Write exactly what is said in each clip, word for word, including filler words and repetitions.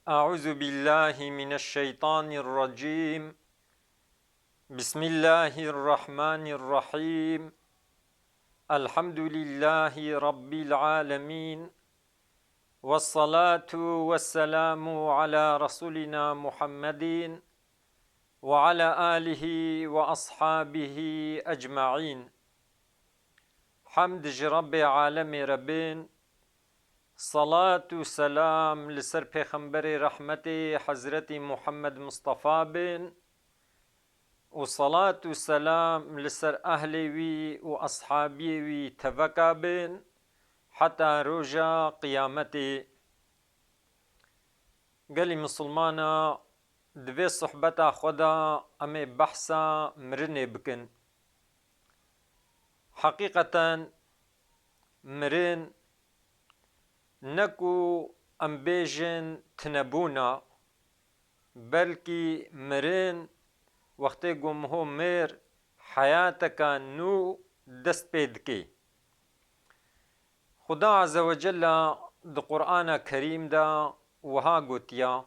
أعوذ بالله من الشيطان الرجيم. بسم الله الرحمن الرحيم. الحمد لله رب العالمين. والصلاة والسلام على رسولنا محمد وعلى آله وأصحابه أجمعين. Hemd ji Rebbê alemê re bên, salat û selam li ser Pêxemberê rehmetê Hezretî Muhammed Mustafa bên û salat û selam li ser ehlê wî û ashabiyê wî teveka bên heta roja qiyametê. Gelî misilmana, di vê sohbeta xwe de em ê behsa mirinê bikin. Heqîqeten mirin ne ku em bêjin tunebûna, belkî mirin wextê ku miho mêr heyateka nû dest pê dike. Xuda Azze ve Celle di Qur'ana Kerîm de wiha gotiya,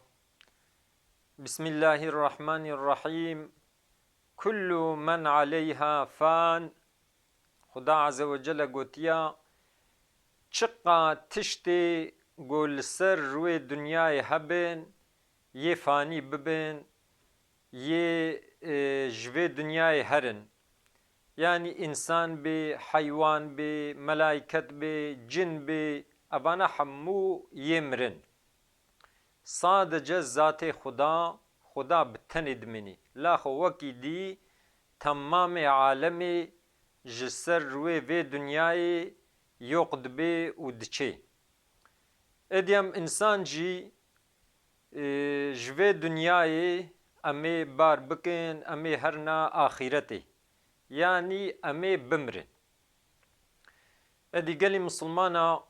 Bismillahirrahmanirrahîm, Kullu men aleyha fan. Xuda Azze ve Celle gotiya, çiqa tiştê ku li ser rûyê dinyayê hebin, yê fanî bibin, yê, e, ji vê dinyayê herin. Yanî însan bê, heywan bê, melayket bê, cin bê, evana hemû yê mirin. Sadece zatê Xuda, Xuda bi tenê dimînî. La xwe wekî dî temamê alemê ji ser rûyê vê dinyayê yoq dibê û diçê. Êdî em însan jî, e, ji vê dinyayê em ê bar bikin, em ê herina axîretê. Yanî em ê bimirin. Êdî gelî misilmana,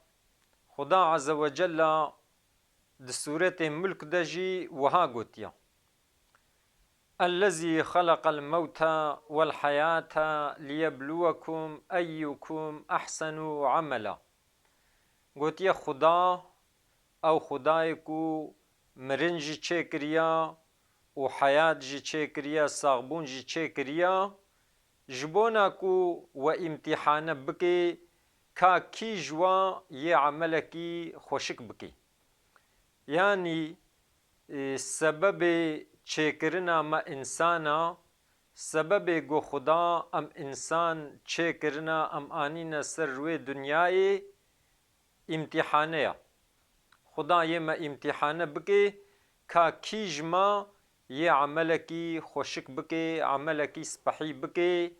Xuda Azze ve Celle di sûretê Mulk de jî wiha gotiya, Ellezî xeleqel mewte wel heyate liyebluwekum eyyukum ehsenu amela. Gotiye Xuda, ew Xudayê ku mirin jî çêkiriya û heyat jî çêkiriya, saxbûn jî çêkiriya, ji bona ku we îmtîhane bike, ka kî ji we yê emelekî xweşik bike. Yanî, e, sebebê çêkirina me însan a, sebebê ku Xuda em însan çêkirina, em anîne ser rûyê dinyayê, îmtîhane ya. Xuda yê me îmtîhane bike, ka kî ji me yê emelekî xweşik bike, emelekî spehî bike,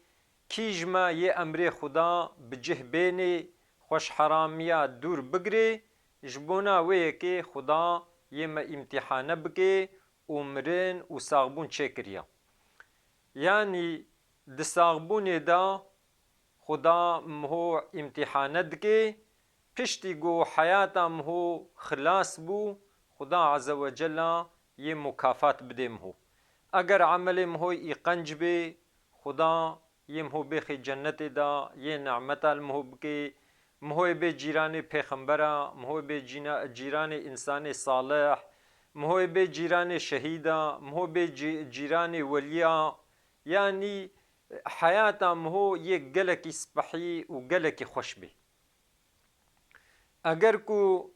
kî ji me yê emrê Xuda bi cih bênê, xwe ji heramiya dûr bigire, ji bona wê yekê Xuda yê me îmtîhane bike û mirin û saxbûn çêkiriye. Yanî di saxbûnê de Xuda miho îmtîhane dike, piştî ku heyata miho xilas bû, Xuda Azze ve Celle yê mukafat bidê miho. Eger emelê miho î qenc bê, Xuda yê miho bêxê cennetê de, yê nimeta li miho bike, mihoyê bê cîranê pêxembera, mihoyê bê cîna-, cîranê însanê salih, mihoyê bê cîranê şehîda, miho bê cî-, cîranê welîya. Yanî heyata miho yê gelekî spehî û gelekî xweş bê. Eger ku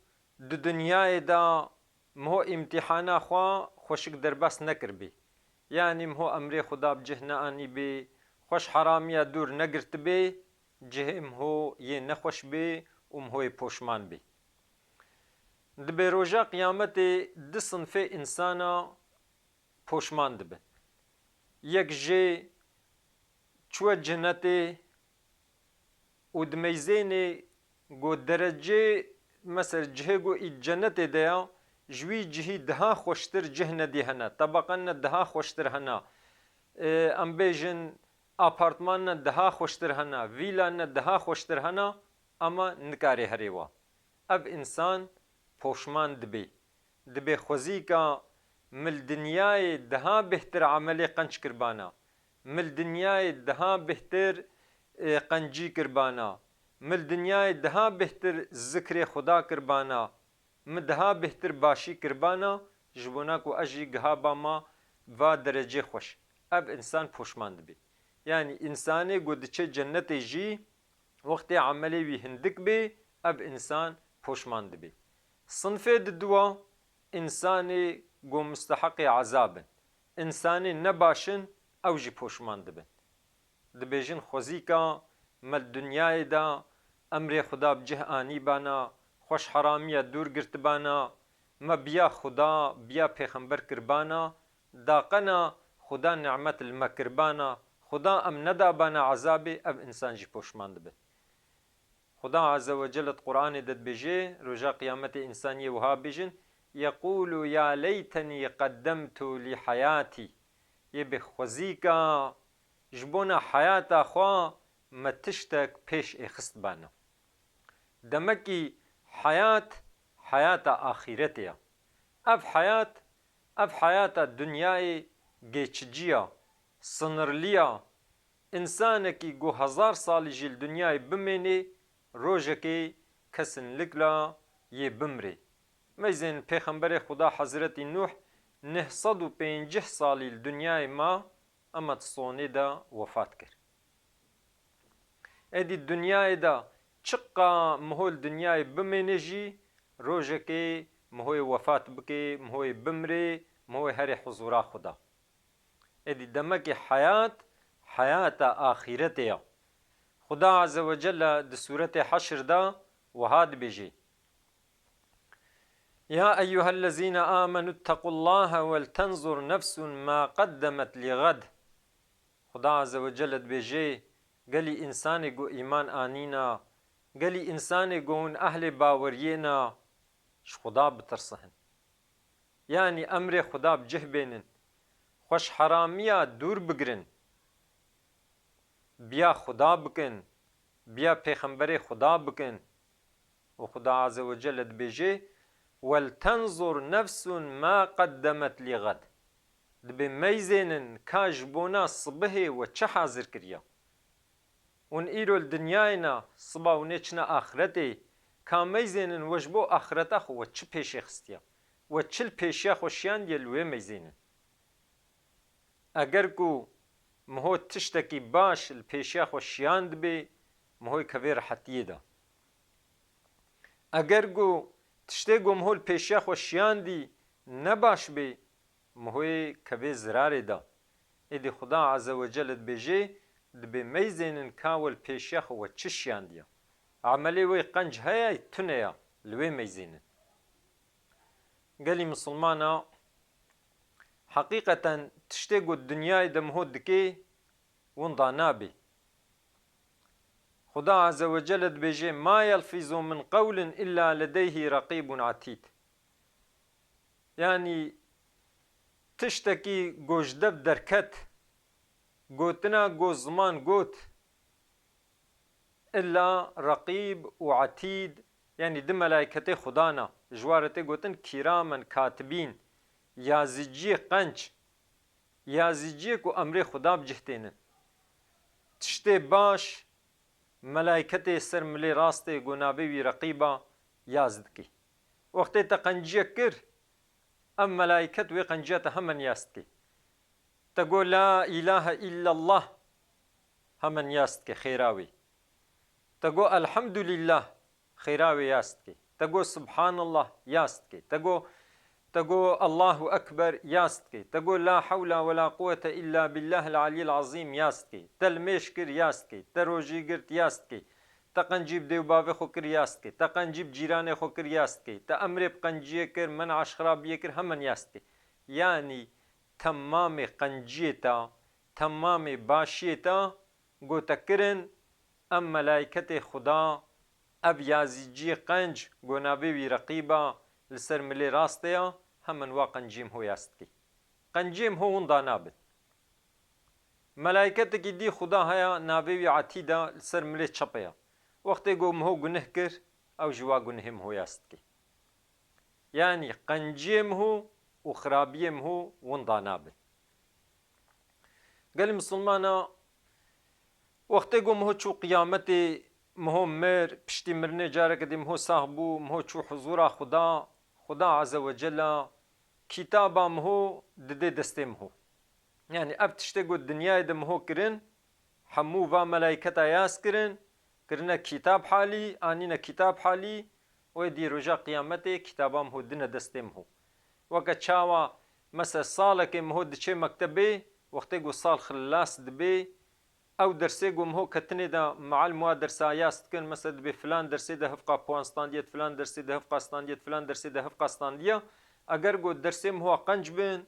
di dinyayê de miho îmtîhana xwe xweşik derbas nekiribê, yanî miho emrê Xuda bi cih neanîbê, xwe ji heramiya dûr negirtibê, cihê miho yê nexweş bê û miho yê poşman bê. Di bêroja qiyametê du sinfê însana poşman dibin. Yek jê çûye cenetê û dimeyzênê ku derecê, mesela cihê ku î cenetê de ya, ji wî cihî daha xweştir cih nedî hene, tebeqan ne daha xweştir hene, e, em bêjin apartman ne daha xweştir hene, vîla ne daha xweştir hene, ama nikare herê wa. Ev însan poşman dibê. Dibê xwezîka, min li dinyayê daha bêhtir emelê qenc kiribana, min li dinyayê daha bêhtir, e, qencî kiribana, min li dinyayê daha bêhtir zikrê Xuda kiribana, min daha bêhtir başî kiribana, ji bona ku ez jî giha bama va derecê xweş. Ev însan poşman dibe. Yanî însanê ku diçe cennetê jî wextê emelê wî hindik bê, ev însan poşman dibe. Sinfê diduwa, însanê ku musteheqê ezab in. Însanê nebaş in, ew jî poşman dibin. Dibêjin, xwezîka me li dinyayê de emrê Xuda bi cih anîbana, xwe ji heramiya dûr girtibana, me biya Xuda, biya pêxember kiribana, daqena Xuda nimet li me kiribana, Xuda em nedabana ezabê, ev însan jî poşman dibin. Xuda Azze ve Celle di Qur'anê de dibêje, roja Qiyametê însan yê wiha bêjin, "Yeqûlu ya leytenî qeddemtu lî heyatî." Yê bê xwezîka ji bona heyata xwe me tiştek pêş êxistibana. Demekî heyat, heyata axîretê ye. Ev heyat, ev heyata dinyayê geçici ya, sinirlî ya. Însanekî ku hezar salî jî li dinyayê bimênê, rojekê kesinlikla yê bimrê. Meyzên Pêxemberê Xuda Hezretî Nuh neh sed û pêncî salî li dinyayê ma, ema di sonê de wefat kir. Êdî dinyayê de çiqa miho li dinyayê bimêne jî, rojekê mihoyê wefat bike, mihoyê bimrê, mihoyê herê huzûra Xuda. Êdî demekê heyat, heyata axîretê ya. Xuda Azze ve Celle di Sûretê Heşr de wiha dibêje, "Ya eyyuhellezîne amenû ittaqullâhe weltenzur nefsun mâ qeddemet lî ğed." Xuda Azze ve Celle dibêje, gelî însanê ku îman anîna, gelî însanê ku hûn ehlê baweriyê na, ji Xuda bitirsin. Yanî emrê Xuda bi cih bênin, xwe ji heramiya dûr bigirin, biya Xuda bikin, biya pêxemberê Xuda bikin. Û Xuda Azze ve Celle dibêje, "Weltenzur nefsun ma qeddemet lî ğed." Dibê meyzênin ka ji bona sibihê we çi hazir kiriya. Hûn îro li dinyayê ne, siba hûnê çine axretê, ka meyzênin we ji bo axreta xwe we çi pêşê xistiya? We çi li pêşiya xwe şiyandiye li wê meyzênin. Eger ku miho tiştekî baş li pêşiya xwe şiyandibê, miho kevê rehetiyê de. Eger ku tiştê ku miho li pêşiya xwe şiyandî ne baş bê, mihoyê kevê zirarê de. Êdî Xuda Azze ve Celle dibêje, dibê meyzênin ka we li pêşiya xwe we çi şiyandiye. Emelê wê qenc heye, tune ya, li wê meyzênin. Gelî misilmana, heqîqeten tiştê ku dinyayê de miho dikê, winda nabê. Xuda Azze ve Celle dibêje, "Ma yelfizu min qewlin illa ledeyhi reqîbun atîd." Yanî tiştekî ku ji dev derket, gotina ku ziman got, illa reqîb û etîd, yanî di melayketê Xuda ne, ji wa re tê gotin kîramen katibîn, yazîciyê qenc, yazîciyê ku emrê Xuda bi cih tênin. Tiştê baş, melayketê ser milê rastê ku navê wî reqîba yaz dikî. Wextê te qenciyek kir, ev melayket wê qenciya te hemen yaz dikî. Te got, "La ilahe illallah", hemen yaz dike xêra wê. Te got, "Elhamdulillah", xêra wê yaz dike. Te got, "Subhanallah", yaz dike. Te got, te got, "Allahu Ekber", yaz dike. Te got, "La hewla we la quwwete illa billahil aliyyil azîm", yaz dike. Te limêj kir, yaz dike. Te rojî girt, yaz dike. Te qencî bi dê û bavê xwe kir, yaz dike. Te qencî bi cîranê xwe kir, yaz dike. Te emrê bi qenciyê kir, men'a ji xirabiyê kir, hemen yaz dike. Yanî temamê qenciyê te, temamê başiyê te, ku te kirin, em melayketê Xuda, ev yazîciyê qenc, ku navê wî Reqîb a, li ser milê rastê ya, hemen wa qenciyê miho yaz dikî. Qenciyê miho winda nabin. Melayketekî dî Xuda heye, navê wî Etîd a, li ser milê çepê ya. Wextê ku miho guneh kir, ew ji wa gunehê miho yaz dikî. Yanî qenciyê miho û xirabiyê miho winda nabin. Gelî misilmana, wextê ku miho çû qiyametê, miho mir, piştî mirinê careke dî miho sax bû, miho çû huzûra Xuda, Xuda Azze ve Cella Kitaba miho didê destê miho. Yani ev tiştê ku dinyayê de miho kirin, hemû va melayketa yas kirin, kirine kitab halî, anîne kitab halî, wê dî roja qiyametê kitaba miho dine destê miho. Weke çawa, mesela salekê miho diçê mektebê, wextê ku sal xilas dibê, ew dersê ku miho ketinê de, muallim wa dersa yas dikin, mesela dibê filan dersê de hifqa puan standiye, filan dersê de hifqa standiye, filan dersê de hifqa standiye. Eger ku dersê miho qenc bin,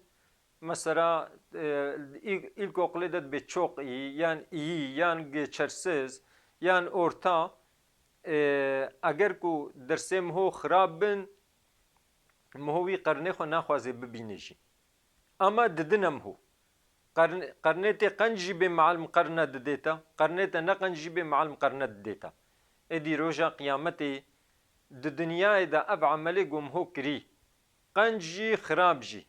mesela, e, îlk, îlkokulê de dibê çok iyi, yan iyi, yan geçersiz, yan orta, e, eger ku dersê miho xirab bin, miho wî qernê xwe naxwaze bibîne jî. Ama didine miho. Qern-, qernê tê qenc jî bê, muallim qerna didê te. Qernê te ne qenc jî bê, muallim qerna didê te. Êdî roja qiyametê di dinyayê de ev emelê ku miho kirî, qenc jî, xirab jî,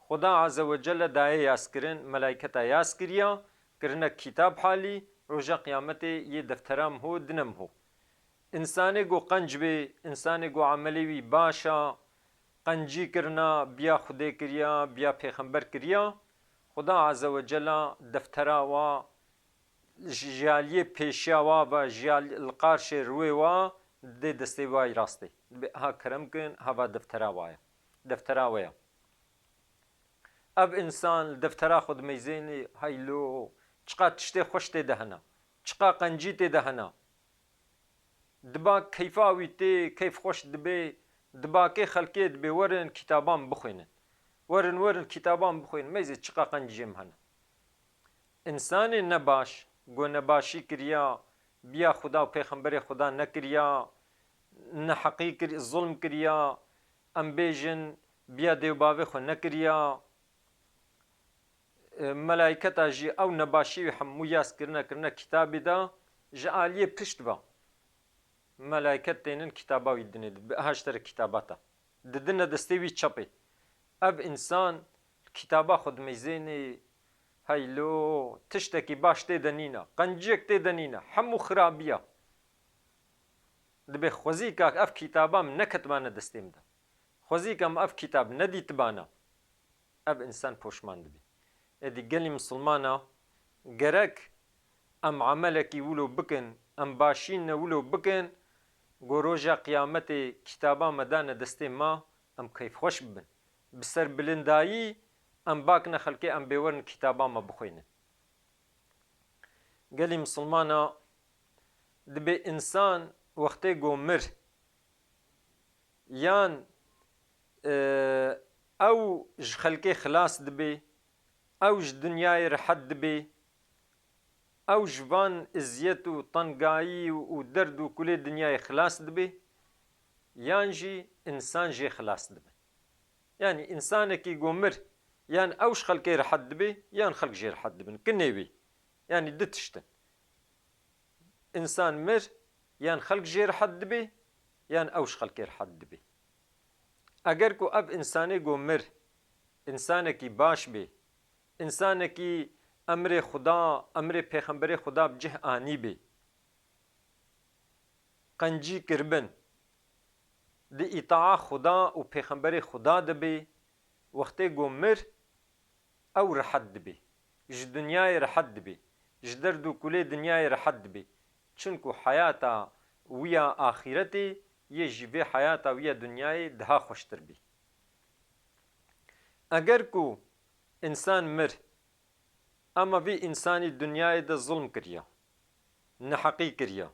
Xuda Azze ve Celle dayê yas kirin, melayketa yas kiriya, kirine kitab halî, roja qiyametê yê deftera miho dine miho. Însanê ku qenc bê, însanê ku emelê wî baş a, qencî kirina, biya Xwedê kiriya, biya pêxember kiriya, Xuda Azze ve Cella deftera wa, ji, ji aliyê pêşiya wa ve, ji al-, li qarşê rûyê wa, dê destê wa yî rastê. Dibê, ha kerem kin, ha va deftera wa ye. Deftera we ye. Ev însan li deftera xwe dimeyzênê, heylo, çiqa tiştê xweş tê de hene, çiqa qencî tê de hene. Diba keyfa wî tê, keyf xweş dibê, dibakê xelkê dibê, werin kitaban bixwînin. Werin, werin kitaban bixwînin. Meyzê çiqa qenciyê min hene. Însanê nebaş, ku nebaşî kiriya, biya Xuda û Pêxemberê Xuda nekiriya, neheqî kir-, zulm kiriya, em bêjin, biya dê û bavê xwe nekiriya, e, melayketa jî ew nebaşî wî hemû yas kirine, kirine kitabê de, ji aliyê pişt ve melayket tênin kitaba wî dinê, dibe, ha ji te re kitaba te. Didine destê wî çepê. Ev însan kitaba xwe dimeyzênê, heylo, tiştekî baş tê de nîne, qenciyek tê de nîne, hemû xirabiya. Dibê xwezîka ev kitaba min neketibane destê min de. Xwezîka min ev kitab nedîtibana. Ev însan poşman dibî. Êdî gelî misilmana gerek em emelekî wilo bikin, em başîne wilo bikin, ku roja qiyametê kitaba me dane destê me, em keyfxweş bibin. Bi serbilindayî em bakine xelkê, em bê werin kitaba me bixwînin. Gelî misilmana dibê însan wextê ku mir, yan, e, ew ji xelkê xilas dibê, ew ji dinyayê rehet dibê, ew ji van iziyet û tengayî û derd û kulê dinyayê xilas dibê, yan jî însan jê xilas dibe. Yanî însanekî ku mir, yan ew ji xelkê rehet dibê, yan xelk jê rehet dibin. Kinê wî. Yanî du tişt in. Însan mir, yan xelk jê rehet dibê, yan ew ji xelkê rehet dibê. Eger ku ev însanê ku mir, însanekî baş bê, însanekî emrê Xuda, emrê Pêxemberê Xuda bi cih anî bê, qencî kiribin, di îtaa Xuda û Pêxemberê Xuda de bê, wextê ku mir, ew rehet dibê. Ji dinyayê rehet dibê. Ji derd û kulê dinyayê rehet dibê. Çinku heyata wî ya axîretê yê ji vê heyata wî ya dinyayê daha xweştir bê. Eger ku însan mir, ama vî însanî dinyayê de zulm kiriya, neheqî kiriya,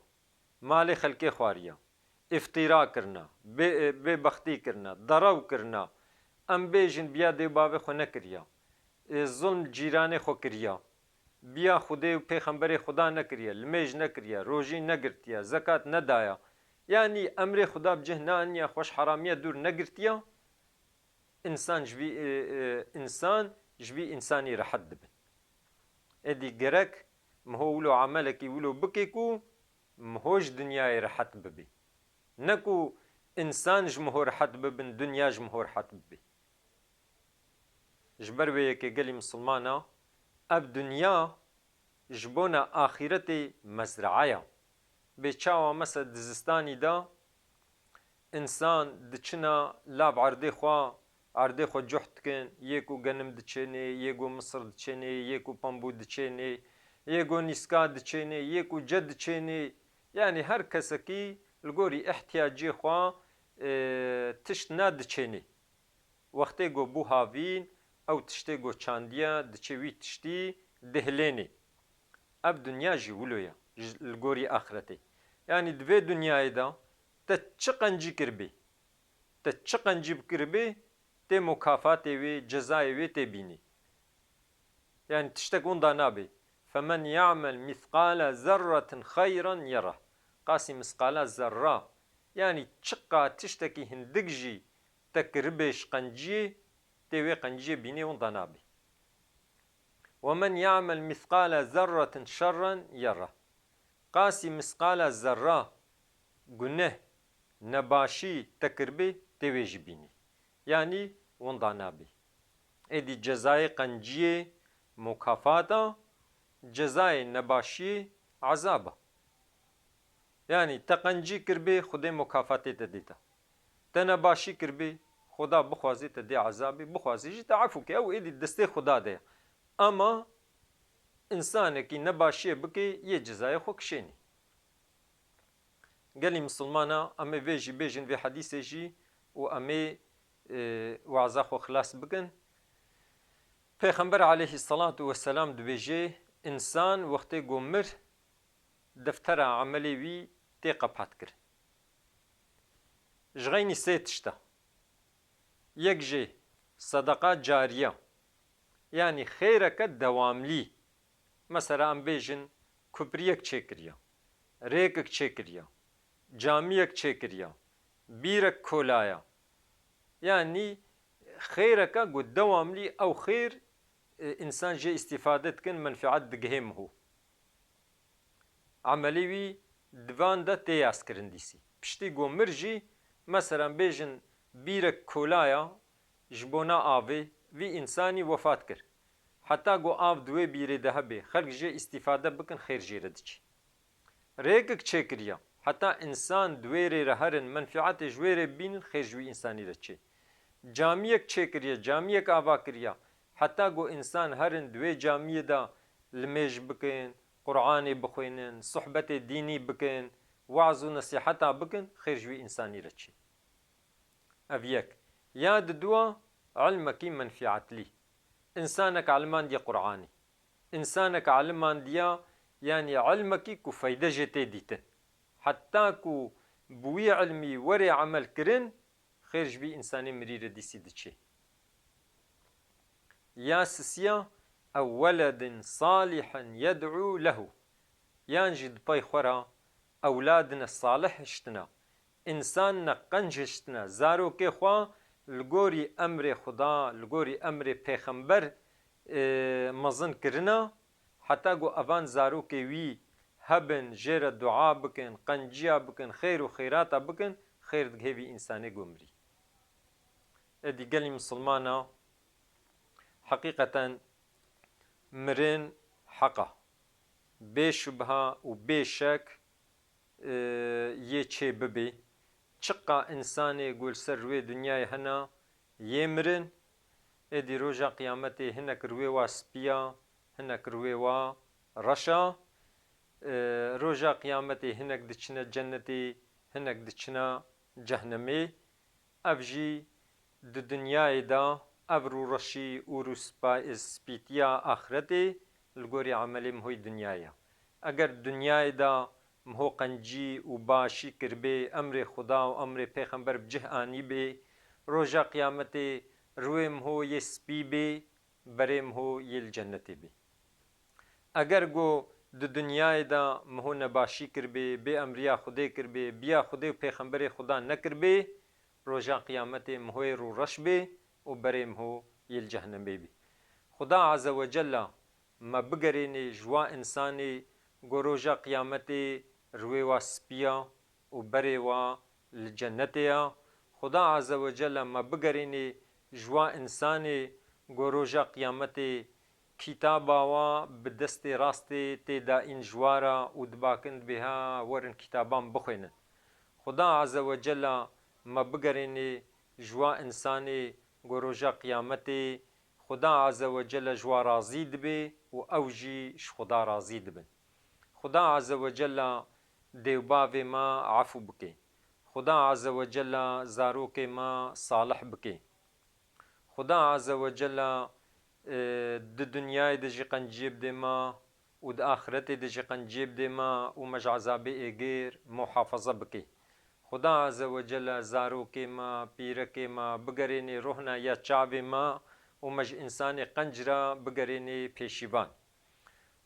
malê xelkê xwariya, îftîra kirina, bê-, bêbextî kirina, derew kirina, em bêjin biya dê û bavê xwe nekiriya, ê, zulm cîranê xwe kiriya, biya Xwedê û Pêxemberê Xuda nekiriye, limêj nekiriye, rojî negirtiye, zekat nedaya, yanî emrê Xuda bi cih neaniye, xwe ji heramiya dûr negirtiya, însan ji vî, e, e, însan ji vî însanî rehet dibin. Êdî gerek miho wilo emelekî wilo bike ku miho ji dinyayê rehet bibî. Ne ku însan ji miho rehet bibin, dinya ji miho rehet bibî. Ji ber vê yekê gelî misilmana, ev dinya ji bona axîretê mezraa ya. Bê çawa mesela di zistanî de însan diçina lav erdê xwe, erdê xwe cuh dikin, yê ku genim diçênê, yê ku misir diçênê, yê ku pembû diçênê, yê ku nîska diçênê, yê ku ce diçênê. Yanî her kesekî li gorî ihtiyacê xwe, e, tişt ne diçênê. Wextê ku bû havîn, ew tiştê ku çandiye diçe wî tiştî dihilênê. Ev dinya jî wilo ye, ji, li gorî axretê. Yanî di vê dinyayê de te çi qencî kiribê, te çi qencî kiribê, tê mukafatê wê, cezayê wê tê bînî. Yanî tiştek winda nabê. Femen ya'mel mîsqala zerretin xeyran yerah. Qasî misqala zerra. Yanî çiqa tiştekî hindik jî te kiribê ji qenciyê, tê wê qenciyê bînê winda nabê. Ve men ya'mel mîsqala zerretin şerran yerah. Qasî misqala zerra guneh, nebaşî te kiribê, tê wê jî bînî. Yanî winda nabê. Êdî cezayê qenciyê mukafata, cezayê nebaşiyê ezaba. Yanî te qencî kiribê, Xwedê mukafatê te dê te. Te nebaşî kiribê, Xweda bixwazê te dê ezabê, bixwazê jî te efû ke. Ew êdî destê Xweda de ye. Ama însanekî nebaşiyê bikê, yê cezayê xwe kişênî. Gelî misilmana, em ê vê jî bêjin, vê hedîsê jî, û em ê, e, waza xwe xilas bikin. Pêxember aleyhisselatu vesselam dibêje, însan wextê ku mir, deftera emelê wî tê qepat kirin. Ji xeynî sê tişt e. Yek jê sedeqa cariye, yanî xêreke dewamlî. Mesela em bêjin, kupriyek çêkiriye, rêkek çêkiriye, camiyek çêkiriye, bîrek kolaya. Yanî xêreke ku dewamlî ew xêr, e, însan jê îstîfade dikin, menfiat digihê miho. Emelê wî di van de tê yazkirin dîsî. Piştî ku mir jî, meselan bêjin bîrek kolaya ji bona avê, vî însanî wefat kir. Heta ku av di wê bîrê de hebe, xelk jê îstîfade bikin, xêr jê re diçe. Rêkek çêkiriya, heta însan di wê rê re herin, menfiatê ji wê rê bînin, xêr ji wî însanî re çê. Camiyek çêkiriye, camiyek ava kiriya, heta ku însan herin di wê camiyê de limêj bikin, Qur'anê bixwînin, sohbetê dînî bikin, waz û nesîheta bikin, xêr ji wî însanî re çê. Ev yek. Ya didua, ilmekî menfiatlî. Însanek elimandiye Qur'anê. Însanek elimandiya, yanî ilmekî ku feyde jê tê dîtin. Heta ku bi wî ilmî werê emel kirin, xêr ji vî însanê mirî re dîsî diçê. Ya sisiya, ew weledin salihin yed'û lehu. Yan jî di pey xwe re ewladine salih hiştine, însanine qenc hiştine, zarokê xwe li gorî emrê Xuda, li gorî emrê pêxember, e, mezin kirine, heta ku evan zarokê wî hebin, jê re dua bikin, qenciya bikin, xêr û xêrata bikin, xêr digihê vî însanê ku mirî. Êdî gelî misilmana, heqîqeten mirin heq e. Bê şubha û bê şek, e, yê çê bibê. Çiqa însanê ku li ser rûyê dinyayê hene, yê mirin, êdî roja qiyametê hinek rûyê wa spî ya, hinek rûyê wa reş a. E, roja qiyametê hinek diçine cennetê, hinek diçine cehnemê. Ev jî di dinyayê de ev rûreşî û rûspa-, spîtiya axretê li gorî emelê mihoyî dinyayê ye. Eger dinyayê de miho qencî û başî kiribê, emrê Xuda û emrê pêxember bi cih anîbê, roja qiyametê rûyê miho yê spî bê, berê miho yê li cennetê bê. Eger ku di dinyayê de miho nebaşî kiribê, bê emriya Xwedê kiribê, biya Xwedê û pêxemberê Xuda nekiribê, roja qiyametê mihoyê rûreş bê û berê miho yê li cehnemê bê. Xuda Azze ve Cella me bigerênê ji wa însanê ku roja qiyametê rûyê wa spî ya û berê wa li cennetê ya. Xuda Azze ve Celle me bigerînê ji wa însanê ku roja qiyametê kitaba wa bi destê rastê tê dayîn ji wa re û dibakin dibê ha werin kitaban bixwînin. Xuda Azze ve Celle me bigerînê ji wa însanê Ku roja qiyametê Xuda Azze ve Celle ji wan razî dibe û ew jî ji Xuda razî dibin. Xuda Azze ve Celle dê û bavê me efû bike. Xuda Azze ve Celle zarokê me salih bike. Xuda Azze ve Celle, e, di dinyayê de jî qenciyê bidê me û di axiretê de jî qenciyê bidê me û me ji ezabê êgêr muhafaza bike. Xuda Azze ve Celle zarokê me, pîrekê me bigerênê rohna ya çavê me û me ji însanê qenc re bigerênê pêşîvan.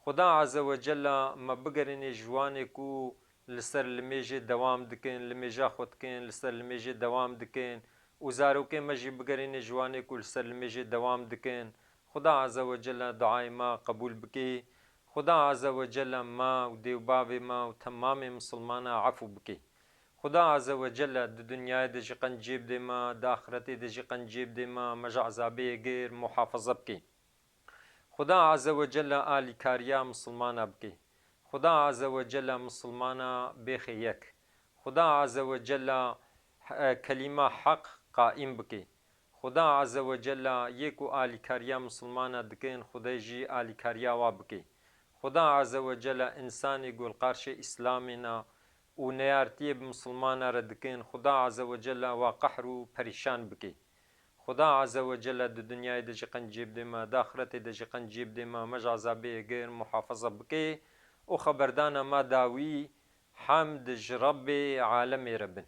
Xuda Azze ve Celle me bigerênê ji wanê ku li ser limêjê dewam dikin, limêja xwe dikin, li ser limêjê dewam dikin û zarokê me jî bigerênê ji wanê ku li ser limêjê dewam dikin. Xuda Azze ve Celle duayê me qebûl bike. Xuda Azze ve Celle me û dê û bavê me û temamê misilmana efû bike. Xuda Azze ve Celle di dinyayê de jî qenciyê bidê me, di axiretê de jî qenciyê bidê me, me ji ezabê êgêr muhafaza bike. Xuda Azze ve Celle alîkariya misilmana bike. Xuda Azze ve Celle misilmana bêxe yek. Xuda Azze ve Celle, e, kelîma heq qaîm bike. Xuda Azze ve Celle yê ku alîkariya misilmana dikin, Xwedê jî alîkariya wa bike. Xuda Azze ve Celle însanê ku li qarşê Îslamê ne û neyartiyê bi misilmana re dikin, Xuda Azze ve Celle wa qehr û perîşan bike. Xuda Azze ve Celle di dinyayê de jî qenciyê bidê me, di axiretê de jî qenciyê bidê me, me ji ezabê êgir muhafaza bike û xeberdana me dawî hemd ji Rebbê alemê re bin.